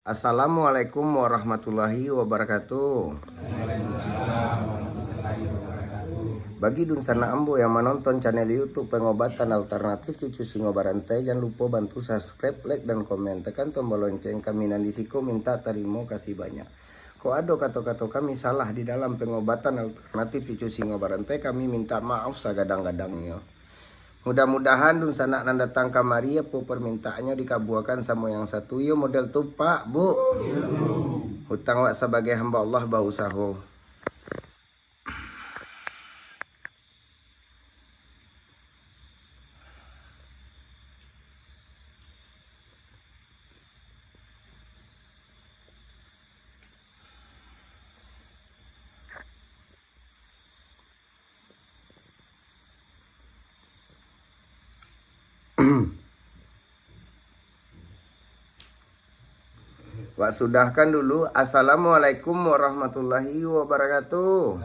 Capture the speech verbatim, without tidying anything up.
Assalamualaikum warahmatullahi wabarakatuh. Bagi dunsanak ambo yang manonton channel YouTube Pengobatan Alternatif Cucu Singo Barantai, jan lupo bantu subscribe, like, dan komen. Tekan tombol lonceng, kami nan di siko minta tarimo kasih banyak. Kok ado kato-kato kami salah di dalam pengobatan alternatif cucu singo barantai, kami minta maaf sagadang-gadangnyo. Mudah-mudahan dunsanak nan datang kamari, apo permintaannyo dikabuakan samo yang satu, iyo model tu, Pak, Bu. Utang wak sabagai hamba Allah bausaho. Wak sudahkan dulu. Assalamualaikum warahmatullahi wabarakatuh.